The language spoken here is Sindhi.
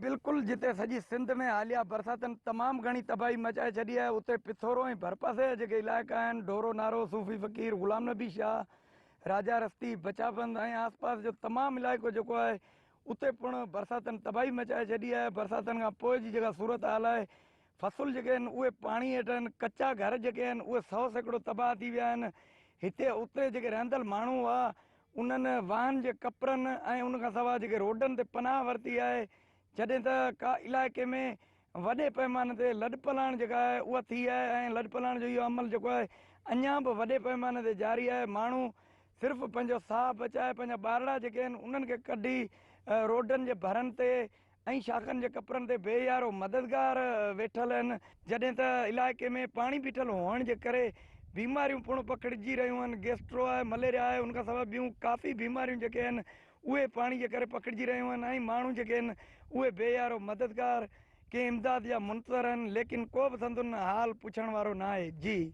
بلڪل جتي سڄي سنڌ ۾ حاليه برساتن تمام گهڻي تباهي مچائي ڇڏي آهي اتي پٿورو ۽ ڀرپاسي جا جيڪي علائقا آهن ڍورو نارو، صوفي فقير، غلام نبي شاهه، راجا رستي، بچابند ۽ آس پاس جو تمام علائقو جيڪو آهي اتي پڻ برساتن تباهي مچائي ڇڏي آهي برساتن کان پوء جي جيڪا صورتحال آهي فصل جيڪي آهن اهي پاڻي هيٺ آهن ڪچا گهر جيڪي آهن اهي 100% تباهه ٿي ويا آهن هتي اتي جيڪي رهندل ماڻهو هئا انهن واهن جي ڪپرن ۽ ان کان سواء جيڪي روڊن تي پناهه ورتي آهي، جڏهن ته ڪا علائقي ۾ وڏي پئماني تي لڏپلاڻ جيڪا آهي اها ٿي آهي ۽ لڏپلاڻ جو اهو عمل جيڪو آهي اڃا به وڏي پئماني تي جاري آهي، ماڻهو صرف پنهنجو ساهه بچائي پنهنجا ٻارڙا جيڪي آهن انهن کي ڪڍي روڊن جي ڀرن تي ۽ شاخن جي ڪپرن تي بي يارو مددگار ويٺل آهن، جڏهن ته علائقي ۾ پاڻي بيٺل هئڻ جي ڪري بيماريون پڻ پکڙجي رهيون آهن، گيسٽرو آهي، مليريا آهي، ان کان سواء ٻيون ڪافي بيماريون جيڪي آهن اهي پاڻي جي ڪري پکڙجي رهيون آهن ۽ ماڻهو جيڪي آهن اهي بي يارو مددگار ڪنهن امداد جا منتظر آهن ليڪن ڪو به سندن حال پڇڻ وارو ناهي. جي.